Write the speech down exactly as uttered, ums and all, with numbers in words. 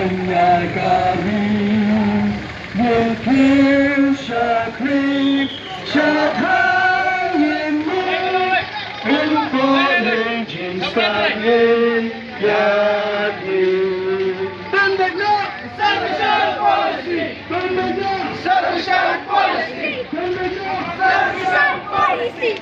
Ïa ka ri, ïa ki shakri, shathang ïa ngi, ïa ka ri jingstad ïa ki. Tandakna! Separation policy! Tandakna! Separation policy! Tandakna! Separation policy!